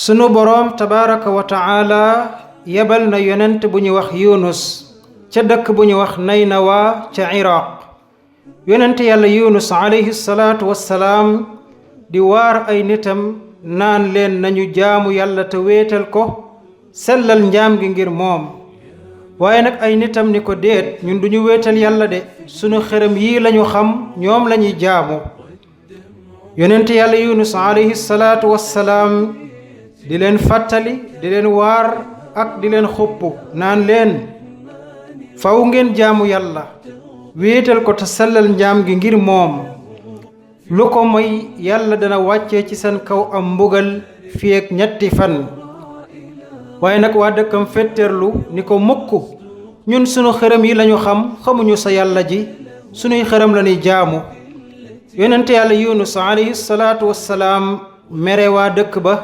sunu boroom tabaraka wa taala yebal na yonent bu ñu wax Yunus ca dëkk bu ñu wax Naynawa ca Iraq yonent yàlla Yunus alayhi salaatu wassalaam di waar ay nitam naan leen nañu jaamu yàlla te wéetal ko sellal njaam gi ngir moom waaye nag ay nitam ni ko déet ñun duñu wéetal yàlla de sunu xërëm yii lañu xam ñoom lañuy jaamu yonent yàlla Yunus alayhi salaatu wassalaam di leen fàttali di leen waar ak di leen xupp naan leen faw ngeen jaamu yàlla wéetal ko te sellal njaam gi ngir moom lu ko moy yàlla dana wàccee ci seen kaw am mbugal fii ak 3 fan waaye nag waa dëkkam fetteerlu ni ko mukk ñun sunu xërëm yi lañu xam xamuñu sa yàlla ji sunuy xërëm la ñuy jaamu yonent yàlla Yunus alayhi salaatu wassalaam mere waa dëkk ba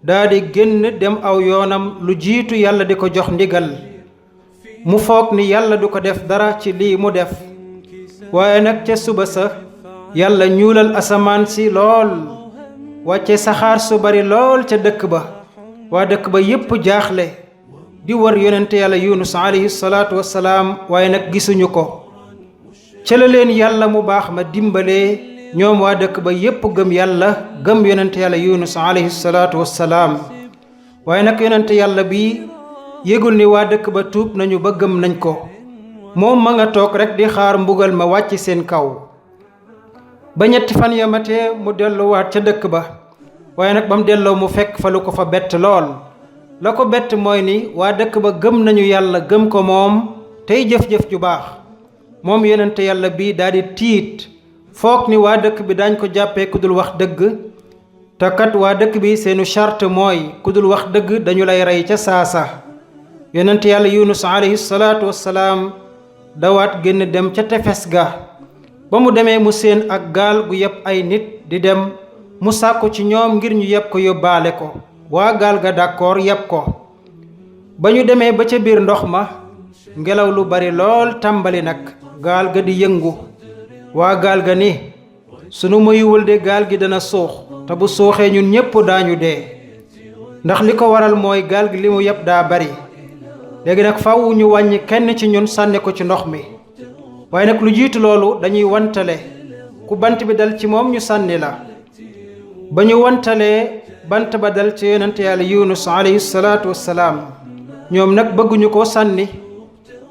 daa di génn dem aw yoonam lu jiitu yàlla di ko jox ndigal mu foog ni yàlla du ko def dara ci lii mu def waaye nag ca suba sa yàlla ñuulal asamaan si lool wàcce saxaar su bari lool ca dëkk ba waa dëkk ba yépp jaaxle di war yonent yàlla Yunus alayhi salaatu wassalaam waaye nag gisuñu ko ca la leen yàlla mu baax ma dimbalee ñoom waa dëkk ba yépp gëm yàlla gëm yonent yàlla Yunus alayhi salaatu wassalaam waaye nag yonent yàlla bi yégul ni waa dëkk ba tuub nañu ba gëm nañ ko moom ma nga toog rekk di xaar mbugal ma wàcc seen kaw ba 3 fan ya matee mu delluwaat ca dëkk ba waaye nag ba mu delloo mu fekk fa lu ko fa bett lool la ko bett mooy ni waa dëkk ba gëm nañu yàlla gëm ko moom tey jëf-jëf ju baax moom yonent yàlla bi daal di tiit foog ni waa dëkk bi dañ ko jàppee ku dul wax dëgg te kat waa dëkk bi seenu charte mooy ku dul wax dëgg dañu lay rey ca saasa yonent yàlla Yunus alayhi salaatu wassalaam dawaat génn dem ca tefes ga ba mu demee mu séen ak gaal gu yeb ay nit di dem mu sàkku ci ñoom ngir ñu yeb ko yóbbaale ko waa gaal ga d'accord yeb ko ba ñu demee ba ca biir ndox ma ngelaw lu bari lool tàmbali nag gaal ga di yëngu waa gaal ga ni sunu moyuwul de gaal gi dana suux te bu suuxee ñun ñépp daañu dee ndax li ko waral mooy gaal gi li mu yeb daa bari léegi nag faw ñu wàññi kenn ci ñun sànni ko ci ndox mi waaye nag lu jiitu loolu dañuy wantale ku bant bi dal ci moom ñu sànni la ba ñu wantalee bant ba dal ci yonent yàlla Yunus alayhi salaatu wassalaam ñoom nag bëgguñu ko sànni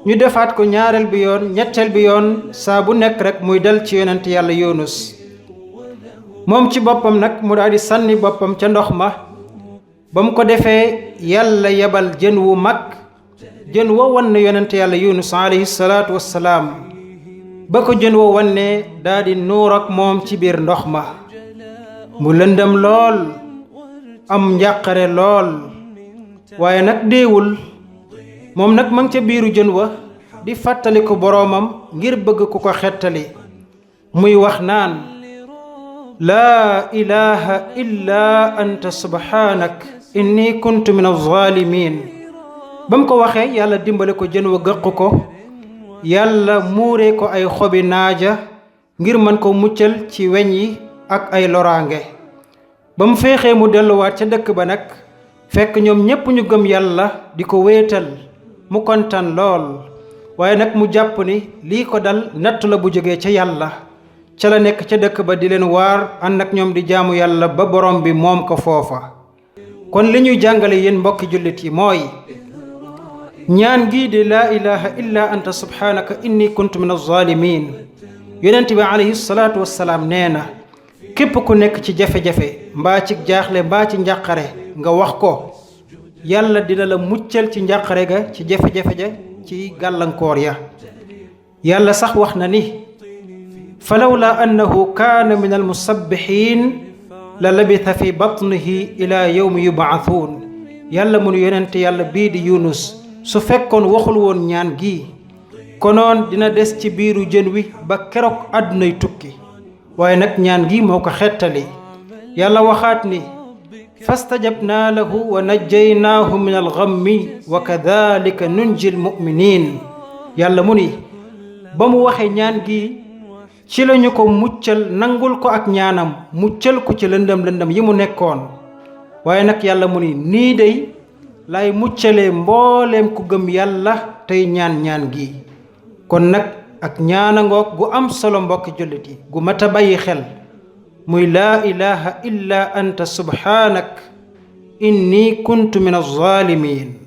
ñu defaat ko ñaareel bi yoon ñetteel bi yoon saa bu nekk rek muy dal ci yonent yàlla Yunus moom ci boppam nag mu daal di sànni boppam ca ndox ma ba mu ko defee yàlla yebal jën wu mag jën wa wan na yonent yàlla Yunus alayhi salaatu wassalaam ba ko jën wa wannee daal di nuur ak moom ci biir ndox ma mu lëndëm lool am njàqare lool waaye nag deewul moom nag ma ngi ca biiru jën wa di fàttali ko boroomam ngir bëgg ku ko xettali muy wax naan laa ilaha illa anta subhanak inni kuntu min az-zalimin ba mu ko waxee yàlla dimbale ko jën wa gëq ko yàlla muuree ko ay xobi naaja ngir mën ko muccal ci weñ yi ak ay loraange ba mu féexee mu delluwaat ca dëkk ba nag fekk ñoom ñépp ñu gëm yàlla di ko wéetal mu kontaan lool waaye nag mu jàpp ni lii ko dal nattu la bu jógee ca yàlla ca la nekk ca dëkk ba di leen waar ànd ak ñoom di jaamu yàlla ba borom bi moom ko foofa kon li ñuy jàngale yéen mbokki jullit yi mooy ñaan gii di laa ilaha illa anta subhanaka inni kuntu min az-zalimin yonent bi alayhi salaatu wassalaam nee na képp ku nekk ci jafe-jafe mbaa ci jaaxle mbaa ci njàqare nga wax ko yàlla dina la muccal ci njàqare ga ci jafe-jafe ja ci gàllankoor ya yàlla sax wax na ni falawla annahu kaana min almusabbihin la labitha fi batnihi ila yawmi yub'athun yàlla mun yonent yàlla bii di Yunus su fekkoon waxul woon ñaan gi konoon dina des ci biiru jën wi ba keroog àddunay tukki waaye nag ñaan gi moo ko xettali yàlla waxaat ni fastajabnaa lahu wa najjaynaahu min alghammi wa kadhalika nunji almuminin yàlla mu ni ba mu waxe ñaan gi ci lañu ko muccal nangul ko ak ñaanam muccal ko ci lëndëm lëndëm yi mu nekkoon waaye nag yàlla mu ni nii day lay muccalee mbooleem ku gëm yàlla tey ñaan gi. kon nag ak ñaana ngoog gu am solo mbokki jullit yi gu mat a bàyyi xel muy laa ilaha illa anta subhanak inni kuntu min az-zalimin.